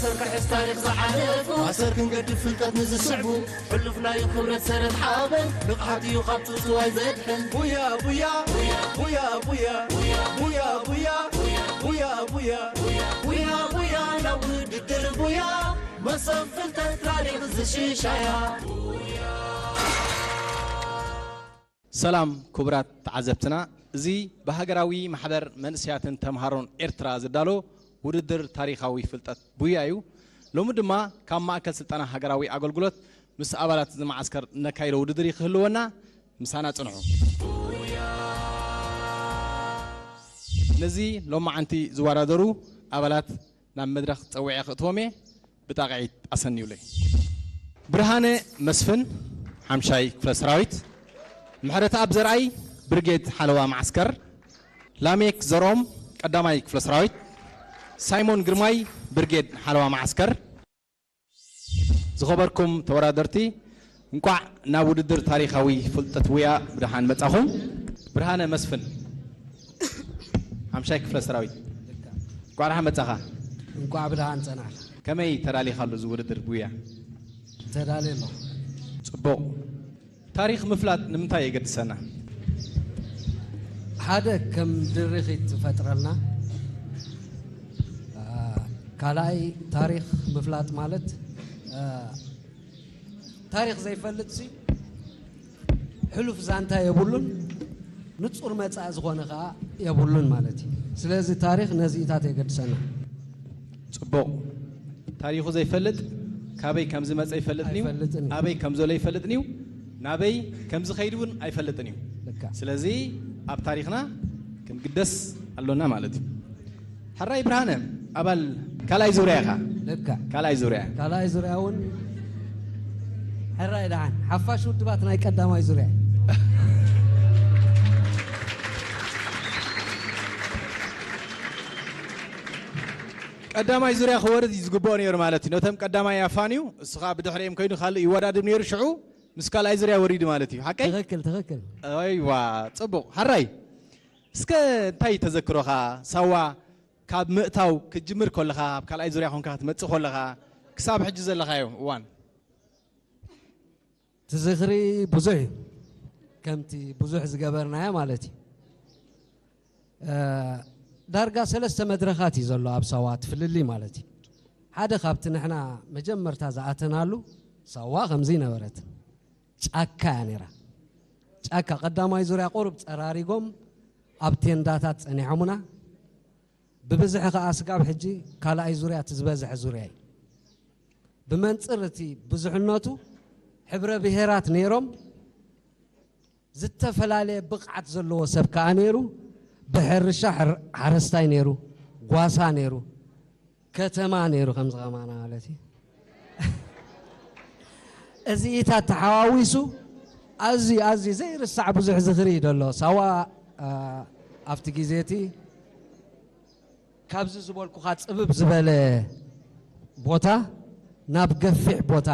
ሰር ክሕዝ ታሪኽ ዝሓለፉ፣ ኣሰር ክንገድፍ ፍልጠት ንዝስዕቡ፣ ሕሉፍ ናይ ክብረት ሰረት ሓበን፣ ንቕሓት እዩ ካብ ትውትዋይ ዘድሕን። ቡያ ቡያ ቡያ ቡያ ቡያ ቡያ ቡያ ቡያ ቡያ ቡያ ቡያ ቡያ ናብ ውድድር ቡያ፣ መሶብ ፍልጠት ታሪኽ ዝሽሻያ። ሰላም ክቡራት ተዓዘብትና፣ እዚ ብሃገራዊ ማሕበር መንእሰያትን ተምሃሮን ኤርትራ ዝዳሎ ውድድር ታሪኻዊ ፍልጠት ቡያ እዩ። ሎሚ ድማ ካብ ማእከል ስልጠና ሃገራዊ ኣገልግሎት ምስ ኣባላት እዚ መዓስከር ነካይዶ ውድድር እዩ ክህልወና። ምሳና ጽንሑ። ነዚ ሎማዓንቲ ዝወዳደሩ ኣባላት ናብ መድረኽ ጸዊዐ ክእትዎም እየ። ብጣቕዒት ኣሰንዩለይ። ብርሃነ መስፍን፣ ሓምሻይ ክፍለ ሰራዊት፣ ምሕረተኣብ ዘርኣይ፣ ብርጌድ ሓለዋ መዓስከር፣ ላሜክ ዘርኦም፣ ቀዳማይ ክፍለ ሰራዊት፣ ሳይሞን ግርማይ፣ ብርጌድ ሓለዋ መዓስከር። ዝኸበርኩም ተወዳደርቲ፣ እንቋዕ ናብ ውድድር ታሪኻዊ ፍልጠት ቡያ ብደሓን መጻኹም። ብርሃነ መስፍን፣ ሓምሻይ ክፍለ ሰራዊት፣ እንቋዕ ደሓን መጻኻ። እንቋዕ ብደሓን ጸናሕካ። ከመይ ተዳሊኻሉ እዚ ውድድር ቡያ? ተዳልየ ኣለኹ። ጽቡቕ። ታሪኽ ምፍላጥ ንምንታይ የገድሰና? ሓደ ከም ድርኺት ትፈጥረልና። አ፣ ካልኣይ ታሪኽ ምፍላጥ ማለት፣ አ፣ ታሪኽ ዘይፈልጥ ሲ ሕሉፍ ዛንታ የብሉን፣ ንጹር መጻኢ ዝኾነ ኸኣ የብሉን ማለት እዩ። ስለዚ ታሪኽ ነዚኢታት የገድሰና። ጽቡቕ። ታሪኹ ዘይፈልጥ ካበይ ከም ዝመጸ ይፈልጥን እዩ፣ ኣይፈልጥን እዩ። ኣበይ ከም ዘሎ ይፈልጥን እዩ፣ ናበይ ከም ዝኸይድ እውን ኣይፈልጥን እዩ። ልካ። ስለዚ ኣብ ታሪኽና ክንግደስ ኣሎና ማለት እዩ። ሕራይ ብርሃነ፣ ኣባል ካልኣይ ዙርያ ኢኻ። ልካ። ካልኣይ ዙርያ። ካልኣይ ዙርያ እውን ሕራይ ደሓን። ሓፋሽ ውድባት ናይ ቀዳማይ ዙርያ። ቀዳማይ ዙርያ ክወርድ እዩ ዝግብኦ ነይሩ ማለት እዩ። ነቶም ቀዳማይ ኣፋንዩ፣ እሱ ኸኣ ብድሕሪኦም ከይዱ ካልእ ይወዳድብ ነይሩ፣ ሽዑ ምስ ካልኣይ ዙርያ ወሪዱ ማለት እዩ። ሓቀይ? ትኽክል፣ ትኽክል። ኣይዋ፣ ጽቡቕ። ሕራይ፣ እስከ እንታይ ተዘክሮኻ? ሳዋ ካብ ምእታው ክትጅምር ከለኻ፣ ኣብ ካልኣይ ዙርያ ኮንካ ክትመጽእ ከለኻ፣ ክሳብ ሕጂ ዘለኻዮ እዋን? እቲ ዝኽሪ ብዙሕ እዩ። ከምቲ ብዙሕ ዝገበርናዮ ማለት እዩ። እ፣ ዳርጋ ሰለስተ መድረኻት እዩ ዘሎ ኣብ ሳዋ፣ እቲ ፍልልይ ማለት እዩ። ሓደ ካብቲ ንሕና መጀመርታ ዝኣተናሉ ሳዋ ከምዚ ነበረት፣ ጫካ እያ ነይራ። ጫካ፣ ቀዳማይ ዙርያ ቁሩብ ጸራሪጎም ኣብ ቴንዳታት ጸኒሖምና። ብብዝሒ ከኣ ስጋብ ሕጂ ካልኣይ ዙርያ እቲ ዝበዝሐ ዙርያ እዩ። ብመንጽር እቲ ብዙሕነቱ ሕብረ ብሄራት ነይሮም፣ ዝተፈላለየ ብቕዓት ዘለዎ ሰብ ከኣ ነይሩ። ብሕርሻ ሕር-፣ ሓረስታይ ነይሩ፣ ጓሳ ነይሩ፣ ከተማ ነይሩ፣ ከምዚ ከማና ማለት እዩ። እዚኢታት ተሓዋዊሱ ኣዝዩ፣ ኣዝዩ ዘይርሳዕ ብዙሕ ዝኽሪ እዩ ዘሎ። ሳዋ፣ አ፣ ኣብቲ ግዜ እቲ ካብዚ ዝበልኩኻ ጽብብ ዝበለ ቦታ ናብ ገፊሕ ቦታ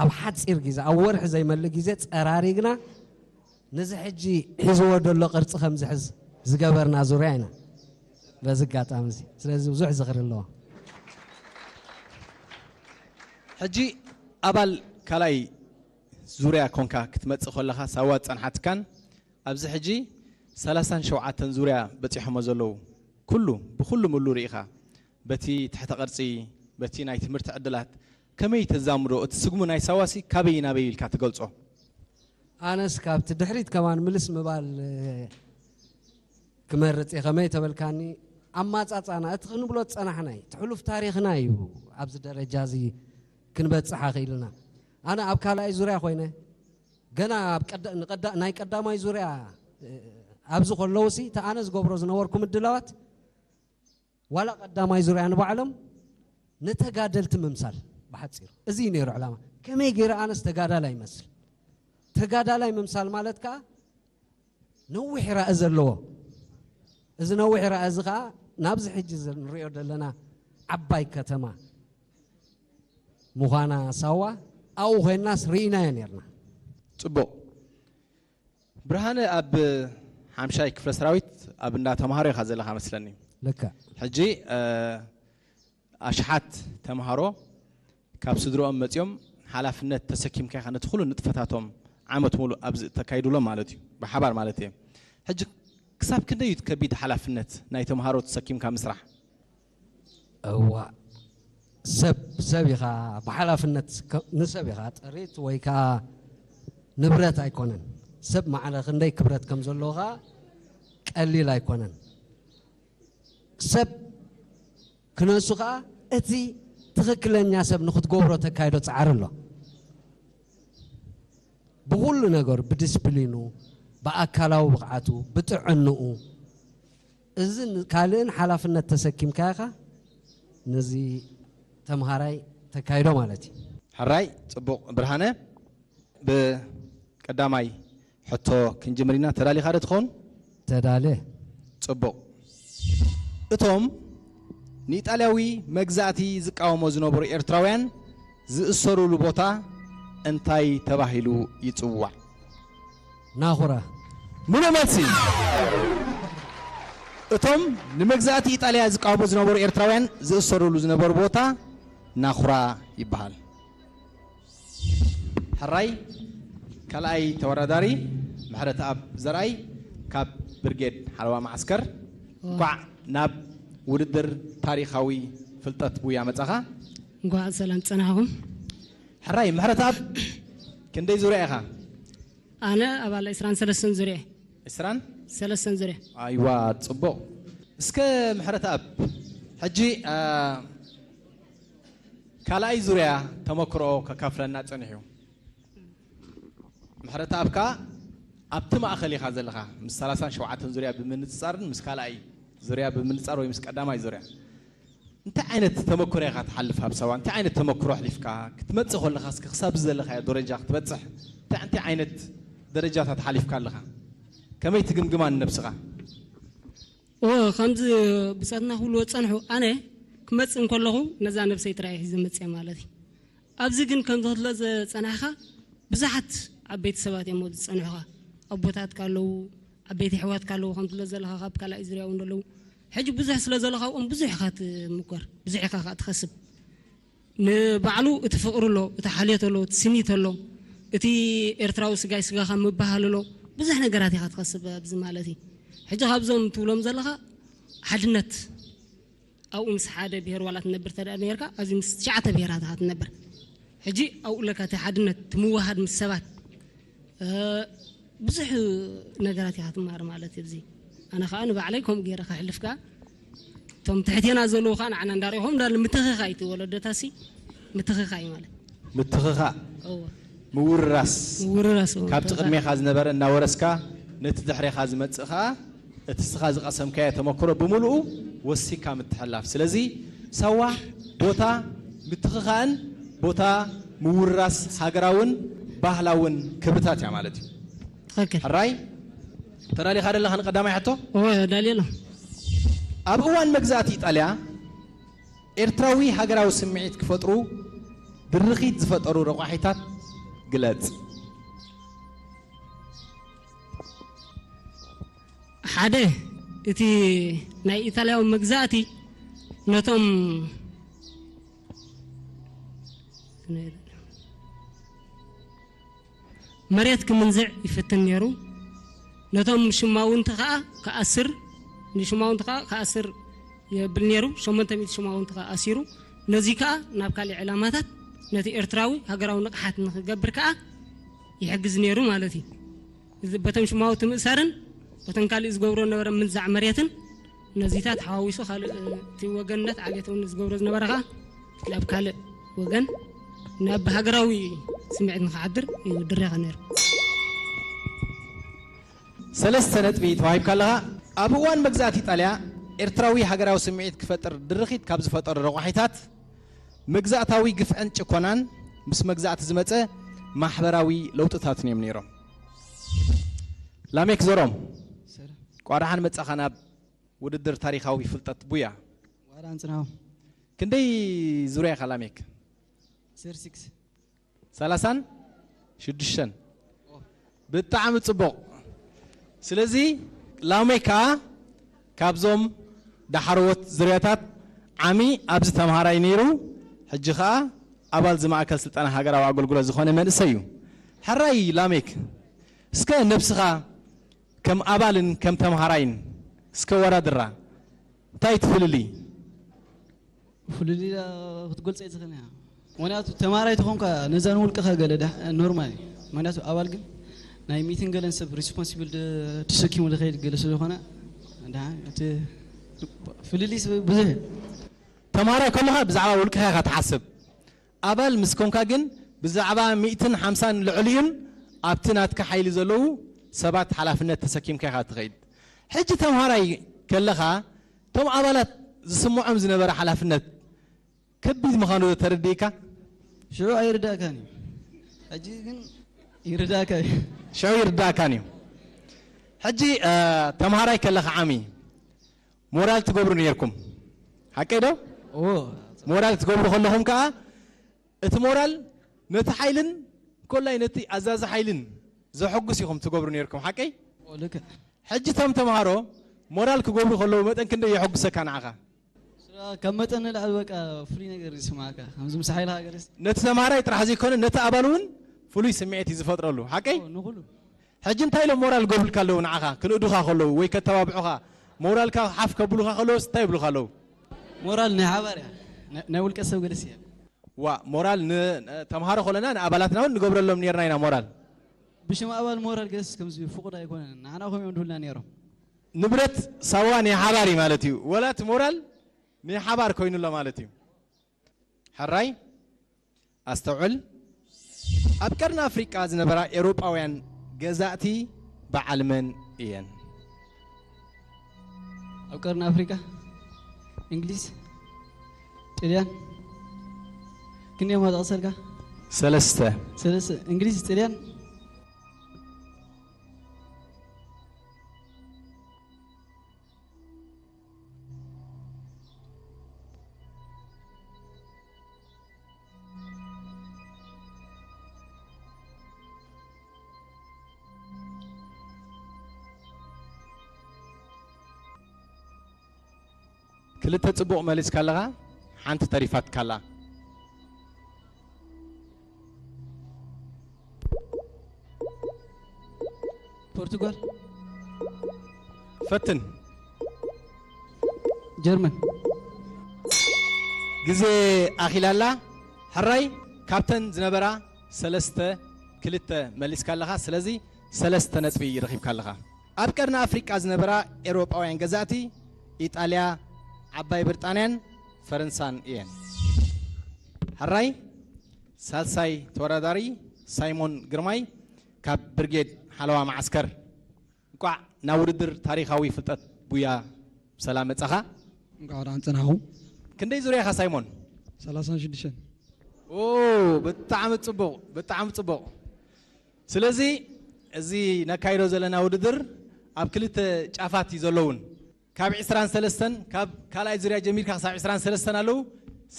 ኣብ ሓጺር ግዜ፣ ኣብ ወርሒ ዘይመልእ ግዜ ጸራሪግና፣ ነዚ ሕጂ ሒዝዎ ዘሎ ቅርጺ ከም ዝሕዝ ዝገበርና ዙርያ ኢና፣ በዚ ኣጋጣሚ እዚ። ስለዚ ብዙሕ ዝኽሪ ኣለዎ። ሕጂ ኣባል ካልኣይ ዙርያ ኮንካ ክትመጽእ ከለኻ፣ ሳዋ ጸንሓትካን፣ ኣብዚ ሕጂ ሰላሳን ሸውዓተን ዙርያ በጺሖሞ ዘለዉ፣ ኩሉ፣ ብኹሉ ምሉ ርኢኻ፣ በቲ ትሕተ ቅርጺ፣ በቲ ናይ ትምህርቲ ዕድላት፣ ከመይ ተዛምዶ? እቲ ስጉሚ ናይ ሳዋሲ ካበይ ናበይ ኢልካ ትገልጾ? ኣነስ ካብቲ ድሕሪት ከማን ምልስ ምባል፣ እ፣ ክመርጽ እየ። ከመይ ተበልካኒ፣ ኣማጻጻና፣ እቲ ክንብሎ ዝጸናሕና እዩ። እቲ ሕሉፍ ታሪኽና እዩ ኣብዚ ደረጃ እዚ ክንበጽሕ ኣኽኢልና። ኣነ ኣብ ካልኣይ ዙርያ ኮይነ፣ ገና ኣብ ቀዳ-፣ ንቀዳ-፣ ናይ ቀዳማይ ዙርያ፣ እ፣ ኣብዚ ከለውሲ፣ እቲ ኣነ ዝገብሮ ዝነበርኩ ምድላዋት፣ ዋላ ቀዳማይ ዙርያ ንባዕሎም ንተጋደልቲ ምምሳል፣ ብሓጺሩ እዚ እዩ ነይሩ ዕላማ። ከመይ ገይረ ኣነስ ተጋዳላይ ይመስል? ተጋዳላይ ምምሳል ማለት ከኣ ነዊሕ ራኢ ዘለዎ። እዚ ነዊሕ ራኢ እዚ ከኣ ናብዚ ሕጂ እዚ ንሪኦ ዘለና ዓባይ ከተማ ምዃና ሳዋ ኣብኡ ኮይንናስ ርኢናዮ ነይርና። ጽቡቕ። ብርሃነ ኣብ ሓምሻይ ክፍለ ሰራዊት ኣብ እንዳ ተምሃሮ ኢኻ ዘለኻ መስለኒ። ልክዕ። ሕጂ፣ እ፣ ኣሽሓት ተምሃሮ ካብ ስድርኦም መጺኦም ሓላፍነት ተሰኪምካ ኢኻ ነቲ ኩሉ ንጥፈታቶም ዓመት ሙሉእ ኣብዚ እተካይድሎም ማለት እዩ፣ ብሓባር ማለት እየ። ሕጂ ክሳብ ክንደይ እዩ ከቢድ ሓላፍነት ናይ ተምሃሮ ተሰኪምካ ምስራሕ? እዋ ሰብ ሰብ ኢኻ ብሓላፍነት ከ- ንሰብ ኢኻ ጥሪት ወይ ከዓ ንብረት ኣይኮነን። ሰብ ማዕረ ክንደይ ክብረት ከም ዘለዎ ከዓ ቀሊል ኣይኮነን። ሰብ ክነሱ ከዓ እቲ ትኽክለኛ ሰብ ንክትገብሮ ተካይዶ ፃዕሪ ኣሎ። ብኩሉ ነገሩ ብዲስፕሊኑ፣ ብኣካላዊ ብቕዓቱ፣ ብጥዕንኡ፣ እዚ ካልእን ሓላፍነት ተሰኪምካ ኢኻ ነዚ ተምሃራይ ተካይዶ ማለት እዩ። ሕራይ ጽቡቕ ብርሃነ። ብቀዳማይ ሕቶ ክንጅምር ኢና። ተዳሊኻ ዶ ትኸውን? ተዳለ። ጽቡቕ። እቶም ንኢጣልያዊ መግዛእቲ ዝቃወሞ ዝነበሩ ኤርትራውያን ዝእሰሩሉ ቦታ እንታይ ተባሂሉ ይጽዋዕ? ናኹራ። ምሉእ መልሲ። እቶም ንመግዛእቲ ኢጣልያ ዝቃወሙ ዝነበሩ ኤርትራውያን ዝእሰሩሉ ዝነበሩ ቦታ ናኹራ ይበሃል። ሕራይ ካልኣይ ተወዳዳሪ ምሕረተኣብ ዘርኣይ ካብ ብርጌድ ሓለዋ መዓስከር፣ እንኳዕ ናብ ውድድር ታሪኻዊ ፍልጠት ቡያ መጻኻ። እንኳዕ ሰላም ጸናሕኩም። ሕራይ ምሕረተኣብ ክንደይ ዙርያ ኢኻ? ኣነ ኣባል ዕስራን ሰለስተን ዙርያ። ዕስራን ሰለስተን ዙርያ። ኣይዋ ጽቡቕ። እስከ ምሕረተኣብ ሕጂ አ፣ ካልኣይ ዙርያ ተመክሮ ከካፍለና ጸኒሑ እዩ። ምሕረተኣብ ከኣ ኣብቲ ማእኸል ኢኻ ዘለኻ፣ ምስ ሰላሳን ሸውዓተን ዙርያ ብምንጽጻርን ምስ ካልኣይ ዙርያ ብምንጻር ወይ ምስ ቀዳማይ ዙርያ እንታይ ዓይነት ተመክሮ ኢኻ ትሓልፍ ኣብ ሳዋ? እንታይ ዓይነት ተመክሮ ኣሕሊፍካ ክትመጽእ ከለኻ እስከ ክሳብ ዘለኻዮ ደረጃ ክትበጽሕ እንታይ እንታይ ዓይነት ደረጃታት ሓሊፍካ ኣለኻ? ከመይ ትግምግማ ንነብስኻ? ኦ ከምዚ ብጸትና ክብልዎ ዝጸንሑ ኣነ ክመጽእ እንከለኹ ነዛ ነብሰይ ጥራይ ሒዘ መጽየ ማለት እዩ። ኣብዚ ግን ከምዚ ክትብሎ ዝጸናሕካ ብዙሓት ዓበይቲ ሰባት እዮም ኣብዚ ዝጸንሑኻ። ኣቦታትካ ኣለዉ፣ ዓበይቲ ኣሕዋትካ ኣለዉ፣ ከም ትብሎ ዘለኻ ካብ ካልኣይ ዙርያ እውን ኣለዉ። ሕጂ ብዙሕ ስለ ዘሎ ካብኦም ብዙሕ ኢኻ ትምኮር፣ ብዙሕ ኢኻ ከኣ ትኸስብ። ንባዕሉ እቲ ፍቕሪ ኣሎ፣ እቲ ሓልዮት ኣሎ፣ እቲ ስኒት ኣሎ፣ እቲ ኤርትራዊ ስጋይ ስጋኻ ምብሃል ኣሎ፣ ብዙሕ ነገራት ኢኻ ትኸስብ ኣብዚ ማለት እዩ። ሕጂ ካብዞም ትብሎም ዘለኻ ሓድነት ኣብኡ ምስ ሓደ ብሄር ዋላ ትነብር ተደኣ ነርካ ኣብዚ ምስ ትሽዓተ ብሄራት ኢኻ ትነብር። ሕጂ ኣብኡ ኣለካ እቲ ሓድነት እቲ ምውሃድ ምስ ሰባት እ፣ ብዙሕ ነገራት ኢኻ ትማር ማለት እዩ። ኣብዚ ኣነ ከዓ ንባዕለይ ከምኡ ገይረ ከሕልፍ ከዓ እቶም ትሕቴና ዘለዉ ከዓ ንዓና እንዳሪኦም እንዳለ ምትኽኻእ እዩ እቲ ወለዶታሲ ምትኽኻእ እዩ ማለት ምትኽኻእ እዎ ምውርራስ ምውርራስ እዎ ካብቲ ምትኽኻእ። ቅድሜኻ ዝነበረ እናወረስካ ነቲ ድሕሬኻ ዝመጽእ ከዓ እቲ ስኻ ዝቐሰምካዮ ተመክሮ ብምልኡ ወሲካ ምትሕላፍ። ስለዚ ሳዋ ቦታ ምትኽኻእን ቦታ ምውርራስ ሃገራውን ባህላውን ክብርታት እያ ማለት እዩ። ትኽክል ሕራይ ተዳሊኻ ደለኻ ንቀዳማይ ሕቶ? እዎ ዳልየ ኣሎ ኣብ እዋን መግዛእቲ ኢጣልያ ኤርትራዊ ሃገራዊ ስምዒት ክፈጥሩ ድርኺት ዝፈጠሩ ረቋሒታት ግለጽ። ሓደ እቲ ናይ ኢጣልያዊ መግዛእቲ ነቶም መሬት ክምንዝዕ ይፍትን ነይሩ። ነቶም ሽማውንቲ ከዓ ክኣስር ንሽማውንቲ ከዓ ክኣስር የብል ነይሩ። ሸሞንተ ሚእቲ ሽማውንቲ ከዓ ኣሲሩ። ነዚ ከዓ ናብ ካሊእ ዕላማታት ነቲ ኤርትራዊ ሃገራዊ ንቕሓት ንክገብር ከዓ ይሕግዝ ነይሩ ማለት እዩ። እዚ በቶም ሽማውንቲ ምእሳርን በቶም ካልእ ዝገብሮ ነበረ ምንዛዕ መሬትን ነዚታት ሓዋዊሱ ካልእ እቲ ወገንነት ዓሌት እውን ዝገብሮ ዝነበረ ከዓ ናብ ካልእ ወገን ናብ ሃገራዊ ስምዒት ንክሓድር እዩ ድረኸ ነይሩ። ሰለስተ ነጥቢ ተዋሂብካ ኣለኻ። ኣብ እዋን መግዛእቲ ኢጣልያ ኤርትራዊ ሃገራዊ ስምዒት ክፈጥር ድርኺት ካብ ዝፈጠሩ ረቋሒታት መግዛእታዊ ግፍዕን ጭኮናን ምስ መግዛእቲ ዝመጸ ማሕበራዊ ለውጥታትን እዮም ነይሮም። ላሜክ ዘሮም ቋዳሓን መጻኻ ናብ ውድድር ታሪኻዊ ፍልጠት ቡያ። ዋራን ጽናው ክንደይ ዙርያ ኢኻ ላሜክ? ስር ሲክስ ሰላሳን ሽዱሽተን። ብጣዕሚ ጽቡቕ። ስለዚ ላሜክ ከኣ ካብዞም ዳሕረዎት ዙርያታት ዓሚ ኣብዚ ተምሃራይ ነይሩ፣ ሕጂ ኸኣ ኣባል እዚ ማእከል ስልጠና ሃገራዊ ኣገልግሎት ዝኾነ መንእሰይ እዩ። ሕራይ ላሜክ፣ እስከ ነብስኻ ከም ኣባልን ከም ተምሃራይን እስከ ወዳድራ። እንታይ እቲ ፍልልይ? ፍልልይ ክትገልጾ ኣይትኽእልን እያ። ምኽንያቱ ተማራይ ተኾንካ ነዛ ንውልቅኻ ገለ ዳ ኖርማል እዩ። ምኽንያቱ ኣባል ግን ናይ ሚትን ገለን ሰብ ሪስፖንሲብል ተሸኪሙ ዝኸይድ ገለ ስለዝኾነ ዳ እቲ ፍልልይ ብዙሕ እዩ። ተምሃራይ ከለኻ ብዛዕባ ውልቅኻ ኢኻ ትሓስብ። ኣባል ምስ ኮንካ ግን ብዛዕባ ሚእትን ሓምሳን ልዕሊኡን ኣብቲ ናትካ ሓይሊ ዘለዉ ሰባት ሓላፍነት ተሰኪምካ ኢኻ ትኸይድ። ሕጂ ተምሃራይ ከለኻ እቶም ኣባላት ዝስምዖም ዝነበረ ሓላፍነት ከቢድ ምዃኑ ዶ ተረዲእካ? ሽዑ ኣይርዳእካን እዩ። ሕጂ ግን ይርዳእካ እዩ። ሽዑ ይርዳእካን እዩ። ሕጂ እ፣ ተምሃራይ ከለኻ ዓሚ ሞራል ትገብሩ ነይርኩም፣ ሓቀይ ዶ? እዎ። ሞራል ትገብሩ ከለኹም ከኣ እቲ ሞራል ነቲ ሓይልን ኮላይ ነቲ ኣዛዚ ሓይልን ዘሐጉስ ኢኹም ትገብሩ ነይርኩም፣ ሓቀይ? እዎ፣ ልክዕ። ሕጂ እቶም ተምሃሮ ሞራል ክገብሩ ከለዉ መጠን ክንደይ የሐጉሰካ ንዓኻ? ስራ ካብ መጠን ንላዕሊ በቃ ፍሉይ ነገር ይስማዓካ። ከምዚ ምስ ሓይልኻ ገለስ ነቲ ተምሃራይ ጥራሕ ዘይኮነ ነቲ ኣባል እውን ፍሉይ ስምዒት እዩ ዝፈጥረሉ፣ ሓቀይ? እዎ፣ ንኹሉ ሕጂ እንታይ ኢሎም ሞራል ገብሩልካ ኣለዉ ንዓኻ? ክንእዱኻ ከለዉ ወይ ከተባብዑኻ ሞራልካ ሓፍ ከብሉኻ ከለዉስ እንታይ ይብሉኻ ኣለዉ? ሞራል ናይ ሓባር እያ። ናይ ናይ ውልቀ ሰብ ገለስ እያ። ዋ ሞራል ን-፣ ን-፣ ተምሃሮ ከለና ንኣባላትና እውን ንገብረሎም ነይርና ኢና ሞራል። ብሽም ኣባል ሞራል ገለስ ከምዚ ፍቑድ ኣይኮነን። ንዓና ከምኡ እዮም ድብልና ነይሮም። ንብረት ሳዋ ናይ ሓባር እዩ ማለት እዩ። ወላ እቲ ሞራል ናይ ሓባር ኮይኑሎ ማለት እዩ። ሕራይ ኣስተውዕል። ኣብ ቀርኒ ኣፍሪቃ ዝነበራ ኤውሮጳውያን ገዛእቲ በዓል መን እየን? ኣብ ቀርኒ ኣፍሪቃ እንግሊዝ፣ ጥልያን ክንደይ እሞ ጠቕሰልካ? ሰለስተ። ሰለስተ። እንግሊዝ፣ ጥልያን። ክልተ ጽቡቕ መሊስካ ኣለኻ፣ ሓንቲ ተሪፋትካ ኣላ። ፖርቱጋል። ፈትን። ጀርመን። ግዜ ኣኺላ ኣላ። ሕራይ ካብተን ዝነበራ ሰለስተ ክልተ መሊስካ ኣለኻ። ስለዚ ሰለስተ ነጥቢ ረኺብካ ኣለኻ። ኣብ ቀርኒ ኣፍሪቃ ዝነበራ ኤውሮጳውያን ገዛእቲ ኢጣልያ፣ ዓባይ ብሪጣንያን ፈረንሳን እየን። ሕራይ ሳልሳይ ተወዳዳሪ ሳይሞን ግርማይ ካብ ብርጌድ ሓለዋ መዓስከር። እንቋዕ ናብ ውድድር ታሪኻዊ ፍልጠት ቡያ ብሰላም መጻኻ። እንኳዕ ደሓን ጸናሕኩም። ክንደይ ዙርያ ኢኻ ሳይሞን? ሰላሳን ሽዱሽተን። ኦ፣ ብጣዕሚ ጽቡቕ፣ ብጣዕሚ ጽቡቕ። ስለዚ እዚ ነካይዶ ዘለና ውድድር ኣብ ክልተ ጫፋት እዩ ዘለውን። ካብ ዕስራን ሰለስተን፣ ካብ ካልኣይ ዙርያ ጀሚርካ ክሳብ ዕስራን ሰለስተን ኣለዉ፣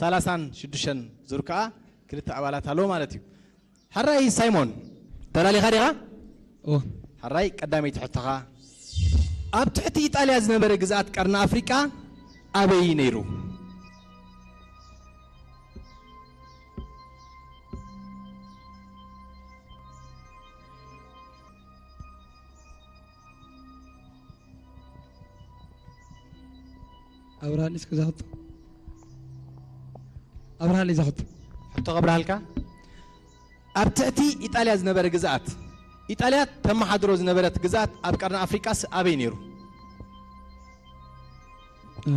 ሰላሳን ሽዱሽተን ዙር ከኣ ክልተ ኣባላት ኣለዉ ማለት እዩ። ሕራይ ሳይሞን፣ ተዳሊኻ ዲኻ? ኦ፣ ሕራይ ቀዳመይቲ ሕቶኻ። ኣብ ትሕቲ ኢጣልያ ዝነበረ ግዝኣት ቀርኒ ኣፍሪቃ ኣበይ ነይሩ? ኣብርሃኒ እስከ ዛሕቶ ኣብርሃኒ ዛሕቶ ሕቶ ከብርሃልካ። ኣብ ትሕቲ ኢጣልያ ዝነበረ ግዝኣት፣ ኢጣልያ ተመሓድሮ ዝነበረት ግዝኣት ኣብ ቀርኒ ኣፍሪቃስ ኣበይ ነይሩ? እ፣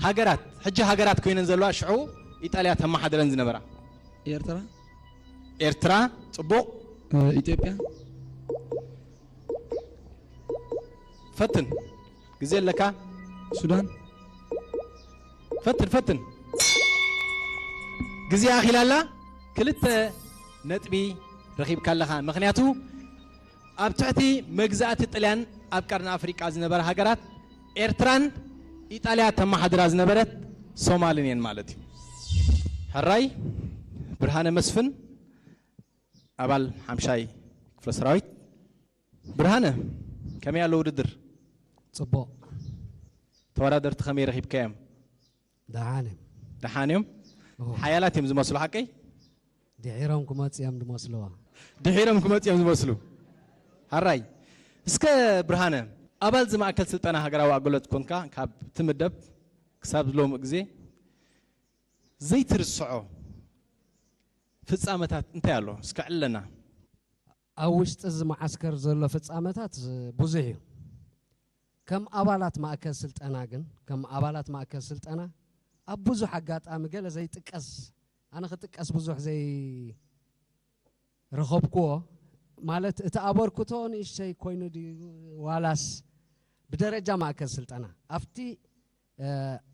ሃገራት፣ ሕጂ ሃገራት ኮይነን ዘለዋ፣ ሽዑ ኢጣልያ ተመሓድረን ዝነበራ። ኤርትራ፣ ኤርትራ፣ ጽቡቕ። እ፣ ኢትዮጵያ፣ ፈትን፣ ግዜ ኣለካ። ሱዳን፣ ፈትን፣ ፈትን። ግዜ ኣኺላ ኣላ። ክልተ ነጥቢ ረኺብካ ኣለኻ። ምኽንያቱ ኣብ ትሕቲ መግዛእቲ ጥልያን ኣብ ቀርኒ ኣፍሪቃ ዝነበራ ሃገራት ኤርትራን ኢጣልያ ተመሓድራ ዝነበረት ሶማልን እየን ማለት እዩ። ሕራይ ብርሃነ መስፍን፣ ኣባል ሓምሻይ ክፍለ ሰራዊት። ብርሃነ፣ ከመይ ኣሎ ውድድር? ጽቡቕ። ተወዳደርቲ ከመይ ረኺብካዮም? ደሓን እዮም። ደሓን እዮም። ሓያላት እዮም ዝመስሉ፣ ሓቀይ? ድሒሮም ክመፁ እዮም ዝመስልዋ። ድሒሮም ክመፁ እዮም ዝመስሉ። ሓራይ። እስከ ብርሃነ፣ ኣባል እዚ ማእከል ስልጠና ሃገራዊ ኣገልግሎት ኮንካ ካብ ትምደብ ክሳብ ሎሚ ግዜ ዘይትርስዖ ፍጻመታት እንታይ ኣሎ? እስከ ዕለና። ኣብ ውሽጢ እዚ መዓስከር ዘሎ ፍጻመታት ብዙሕ እዩ። ከም ኣባላት ማእከል ስልጠና ግን፣ ከም ኣባላት ማእከል ስልጠና ኣብ ብዙሕ ኣጋጣሚ ገለ ዘይጥቀስ፣ ኣነ ክጥቀስ ብዙሕ ዘይረኸብክዎ፣ ማለት እቲ ኣበርክቶ ንእሽተይ ኮይኑ ድዩ ዋላስ ብደረጃ ማእከል ስልጠና ኣብቲ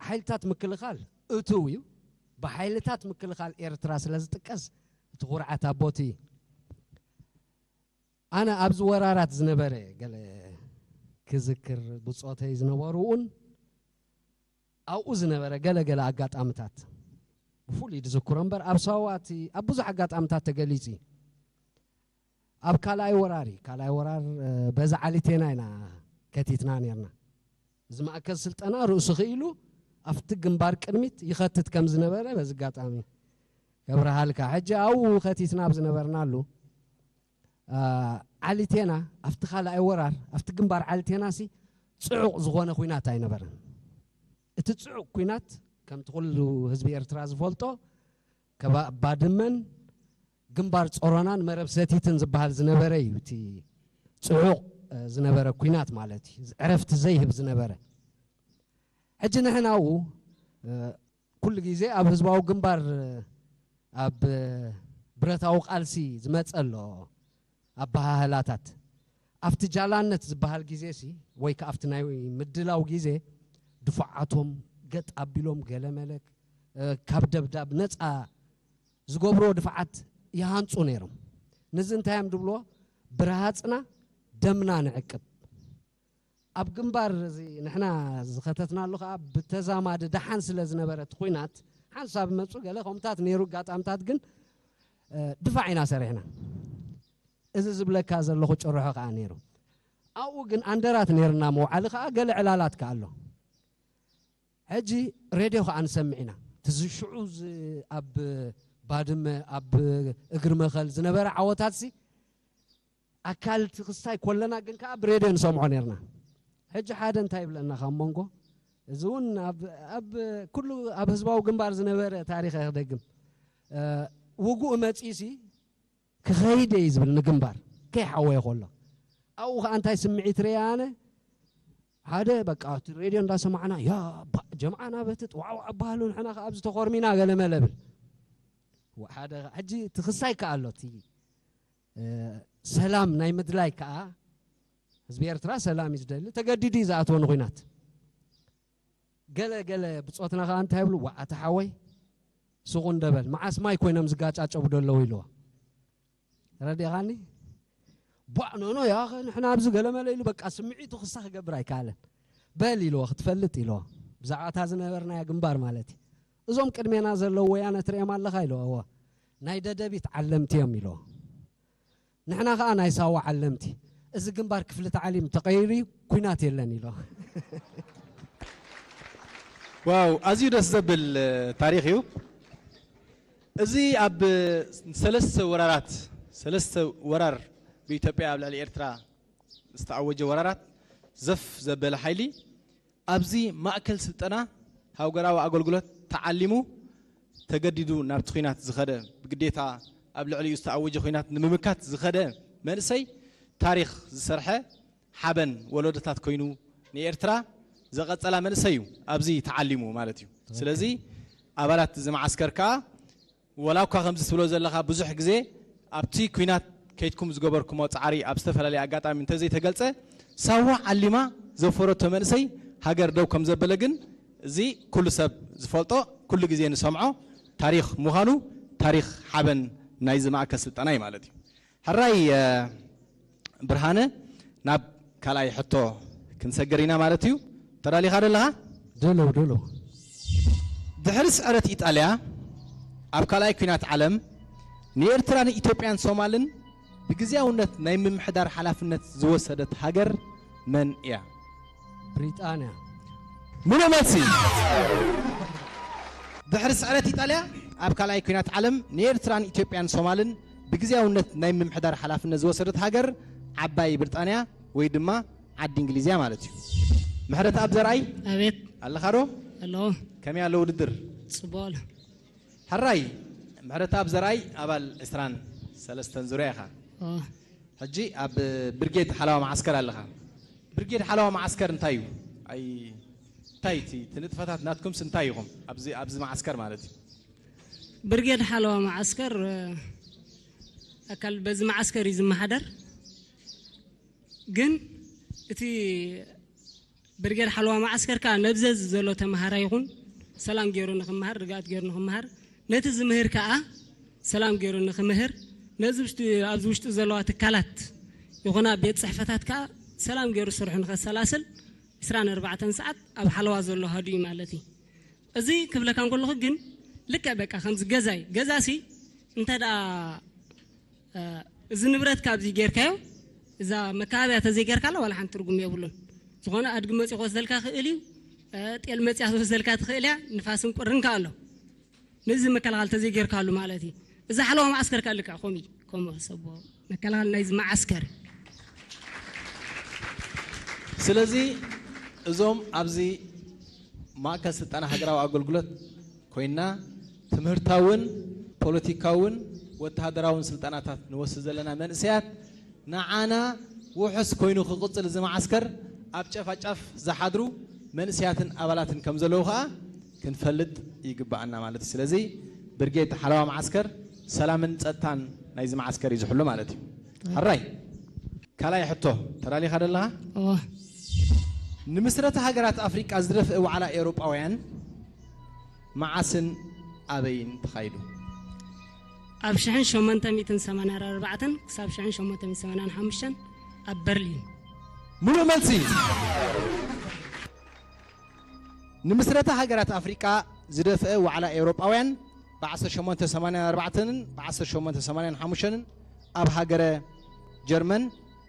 ሓይልታት ምክልኻል እትው እዩ። ብሓይልታት ምክልኻል ኤርትራ ስለ ዝጥቀስ እቲ ኩርዓት ኣቦቲ እዩ። ኣነ ኣብዚ ወራራት ዝነበረ ገለ ክዝክር ብጾተይ ዝነበሩ እውን ኣብኡ ዝነበረ ገለ ገለ ኣጋጣምታት ብፍሉይ ዝዝክሮ እምበር ኣብ ሳዋ እቲ ኣብ ብዙሕ ኣጋጣምታት ተገሊጹ እዩ። ኣብ ካልኣይ ወራር እዩ። ካልኣይ ወራር በዛ ዓሊቴና ኢና ከቲትና ነርና። እዚ ማእከል ስልጠና ርእሱ ክኢሉ ኣብቲ ግንባር ቅድሚት ይኸትት ከም ዝነበረ በዚ ኣጋጣሚ ከብርሃልካ። ሕጂ ኣብኡ ከቲትና ኣብ ዝነበርናሉ ዓሊቴና ኣብቲ ካልኣይ ወራር ኣብቲ ግንባር ዓሊቴና ሲ ጽዑቕ ዝኾነ ኲናት ኣይነበረን። እቲ ጽዑቕ ኲናት ከምቲ ኩሉ ህዝቢ ኤርትራ ዝፈልጦ ከባብ ባድመን ግንባር ጾሮናን መረብ ሰቲትን ዝበሃል ዝነበረ እዩ። እቲ ጽዑቕ ዝነበረ ኲናት ማለት እዩ፣ ዕረፍቲ ዘይህብ ዝነበረ። ሕጂ ንሕና ኣብኡ ኩሉ ግዜ ኣብ ህዝባዊ ግንባር ኣብ ብረታዊ ቃልሲ ዝመጸ ኣሎ ኣበሃህላታት ኣብቲ ጃላነት ዝበሃል ግዜ ሲ ወይ ከዓ ኣብቲ ናይ ምድላው ግዜ ድፉዓቶም ገጥ ኣቢሎም ገለመለ ካብ ደብዳብ ነፃ ዝገብርዎ ድፍዓት ይሃንፁ ነይሮም። ነዚ እንታይ እዮም ድብልዎ? ብረሃፅና ደምና ንዕቅብ። ኣብ ግንባር እዚ ንሕና ዝኸተትናሉ ከዓ ብተዛማዲ ደሓን ስለ ዝነበረ እቲ ኹናት ሓንሳብ መፁ ገለ ከምታት ነይሩ ኣጋጣምታት ግን ድፋዕ ኢና ሰሪሕና። እዚ ዝብለካ ዘለኹ ጭርሖ ከዓ ነይሩ። ኣብኡ ግን ኣንደራት ነይርና መውዓሊ ከዓ ገለ ዕላላት ከዓ ኣሎ። ሕጂ ሬድዮ ከዓ ንሰምዕ ኢና። ትዚ ሽዑ ኣብ ባድመ ኣብ እግሪ መኸል ዝነበረ ዓወታት ሲ ኣካል እቲ ክስታይ ኮለና ግን ከዓ ብሬድዮ ንሰምዖ ነርና። ሕጂ ሓደ እንታይ ይብለና ካብ መንጎ እዚ እውን ኣብ ኩሉ ኣብ ህዝባዊ ግንባር ዝነበረ ታሪኽ ክደግም ውጉእ መፂሲ ክኸይድ እዩ ዝብል ንግንባር ከይሓወየ ከሎ ኣብኡ ከዓ እንታይ ስምዒት ርያ ኣነ ሓደ በቃ እቲ ሬድዮ እንዳሰማዕና ያ ባ ጀምዓ ናበትጥ ዋዕዋዕ ኣባሃሉ ንሕና ከዓ ኣብዚ ተኾርሚና ገለ መለብል ሓደ ሕጂ ትኽሳይ ከዓ ኣሎ እቲ ሰላም ናይ ምድላይ ከዓ ህዝቢ ኤርትራ ሰላም እዩ ዝደሊ ተገዲዱ እዩ ዝኣትዎ ንኹናት ገለ ገለ ብፆትና ከዓ እንታይ ይብሉ ዋዓተ ሓወይ ስቑ እንደበል መዓስ ማይ ኮይኖም ዝጋጫጨቡ ደለዉ ኢልዋ ረዲኻኒ ቧዕ ኖኖ ያ ንሕና ኣብዚ ገለመለ ኢሉ በቃ ስምዒቱ ክሳ ክገብር ኣይከኣለን በል ኢልዎ ክትፈልጥ ኢልዎ ብዛዕባ እታ ዝነበርናያ ግንባር ማለት እዩ እዞም ቅድሜና ዘለዉ ወያነ ትሪኦም ኣለኻ ኢልዎ እወ ናይ ደደቢት ዓለምቲ እዮም ኢልዎ ንሕና ኸዓ ናይ ሳዋ ዓለምቲ እዚ ግንባር ክፍሊ ታዕሊም ተቐይሩ እዩ ኩናት የለን ኢልዎ ዋው ኣዝዩ ደስ ዘብል ታሪኽ እዩ እዚ ኣብ ሰለስተ ወራራት ሰለስተ ወራር ብኢትዮጵያ ኣብ ልዕሊ ኤርትራ ዝተኣወጀ ወራራት ዘፍ ዘበለ ሓይሊ ኣብዚ ማእከል ስልጠና ሃገራዊ ኣገልግሎት ተዓሊሙ ተገዲዱ ናብቲ ኹናት ዝኸደ ብግዴታ ኣብ ልዕሊኡ ዝተኣወጀ ኹናት ንምምካት ዝኸደ መንእሰይ ታሪኽ ዝሰርሐ ሓበን ወለዶታት ኮይኑ ንኤርትራ ዘቐጸላ መንእሰይ እዩ ኣብዚ ተዓሊሙ ማለት እዩ። ስለዚ ኣባላት እዚ መዓስከር ከኣ ወላ እኳ ከምዚ ትብሎ ዘለኻ ብዙሕ ግዜ ኣብቲ ኲናት ከይድኩም ዝገበርኩሞ ጻዕሪ ኣብ ዝተፈላለየ ኣጋጣሚ እንተዘይተገልጸ ሳዋ ዓሊማ ዘፈረቶ መንእሰይ ሃገር ደው ከም ዘበለ ግን እዚ ኩሉ ሰብ ዝፈልጦ ኩሉ ግዜ ንሰምዖ ታሪኽ ምዃኑ ታሪኽ ሓበን ናይዚ ማእከል ስልጠና እዩ ማለት እዩ። ሕራይ ብርሃነ ናብ ካልኣይ ሕቶ ክንሰግር ኢና ማለት እዩ። ተዳሊኻ ደለኻ? ደለው ደለው። ድሕሪ ስዕረት ኢጣልያ ኣብ ካልኣይ ኲናት ዓለም ንኤርትራን ኢትዮጵያን ሶማልን ብግዝያውነት ናይ ምምሕዳር ሓላፍነት ዝወሰደት ሃገር መን እያ? ብሪጣንያ። ምሉእ መልሲ። ድሕሪ ስዕረት ኢጣልያ ኣብ ካልኣይ ኲናት ዓለም ንኤርትራን ኢትዮጵያን ሶማልን ብግዜያውነት ናይ ምምሕዳር ሓላፍነት ዝወሰደት ሃገር ዓባይ ብሪጣንያ ወይ ድማ ዓዲ እንግሊዝ እያ ማለት እዩ። ምሕረተኣብ ዘርኣይ ኣቤት። ኣለኻ ዶ? ኣሎ። ከመይ ኣሎ ውድድር? ጽቡቕ ኣሎ። ሕራይ፣ ምሕረተኣብ ዘርኣይ ኣባል ዕስራን ሰለስተን ዙርያ ኢኻ። ኦ። ሕጂ ኣብ ብርጌድ ሓለዋ መዓስከር ኣለኻ። ብርጌድ ሓለዋ መዓስከር እንታይ እዩ? ኣይ፣ እንታይ እቲ፣ እቲ ንጥፈታት ናትኩምስ እንታይ ኢኹም ኣብዚ፣ ኣብዚ መዓስከር ማለት እዩ? ብርጌድ ሓለዋ መዓስከር፣ እ፣ ኣካል በዚ መዓስከር እዩ ዝመሓደር። ግን እቲ ብርጌድ ሓለዋ መዓስከር ከኣ ነብዘዝ ዘሎ ተመሃራይ ይኹን ሰላም ገይሩ ንኽመሃር፣ ርግኣት ገይሩ ንኽመሃር፣ ነቲ ዝምህር ከኣ ሰላም ገይሩ ንኽምህር፣ ነዚ ውሽጢ፣ ኣብዚ ውሽጢ ዘለዋ ትካላት ይኹና ቤት ጽሕፈታት ከኣ ሰላም ገይሩ ስርሑ ንኸሰላስል ዕስራን ኣርባዕተን ሰዓት ኣብ ሓለዋ ዘሎ ሃዱ እዩ ማለት እዩ። እዚ ክብለካ እንከለኹ ግን ልክዕ በቃ ከምዚ ገዛይ፣ ገዛሲ እንተ ደኣ፣ እ፣ እዚ ንብረት ካብዚ ጌርካዮ፣ እዛ መከባብያ ተዘይጌርካላ ዋላ ሓንቲ ትርጉም የብሉን። ዝኾነ ኣድጊ መጺኡ ክወስደልካ ክእል እዩ፣ እ፣ ጤል መጺኣ ክወስደልካ ትኽእል እያ፣ ንፋስን ቁርን ከኣ ኣሎ። ነዚ መከላኸሊ ተዘይጌርካሉ ማለት እዩ። እዚ ሓለዋ መዓስከር ከኣ ልክዕ ከምኡ እዩ፣ ከምኡ ሰቦ መከላኸሊ ናይዚ መዓስከር። ስለዚ እዞም ኣብዚ ማእከል ስልጠና ሃገራዊ ኣገልግሎት ኮይንና ትምህርታውን ፖለቲካውን ወተሃደራውን ስልጠናታት ንወስድ ዘለና መንእሰያት ንዓና ውሑስ ኮይኑ ክቕጽል እዚ መዓስከር ኣብ ጨፋጫፍ ዝሓድሩ መንእሰያትን ኣባላትን ከም ዘለዉ ከኣ ክንፈልጥ ይግብኣና ማለት እዩ። ስለዚ ብርጌድ ሓለዋ መዓስከር ሰላምን ጸጥታን ናይዚ መዓስከር እዩ ዝሕሉ ማለት እዩ። ሕራይ። ካልኣይ ሕቶ ተዳሊኻ ደለኻ? እወ። ንምስረታ ሃገራት ኣፍሪቃ ዝደፍአ ዋዕላ ኤውሮጳውያን መዓስን ኣበይን ተኻይዱ? ኣብ ሽሕን ሸሞንተ ሚእትን ሰማንያን ኣርባዕተን ክሳብ ሽሕን ሸሞንተ ሚእትን ሰማንያን ሓሙሽተን ኣብ በርሊን። ምሉእ መልሲ። ንምስረታ ሃገራት ኣፍሪቃ ዝደፍአ ዋዕላ ኤውሮጳውያን ብ ዓሰርተ ሸሞንተ ሰማንያን ኣርባዕተን ብ ዓሰርተ ሸሞንተ ሰማንያን ሓሙሽተን ኣብ ሃገረ ጀርመን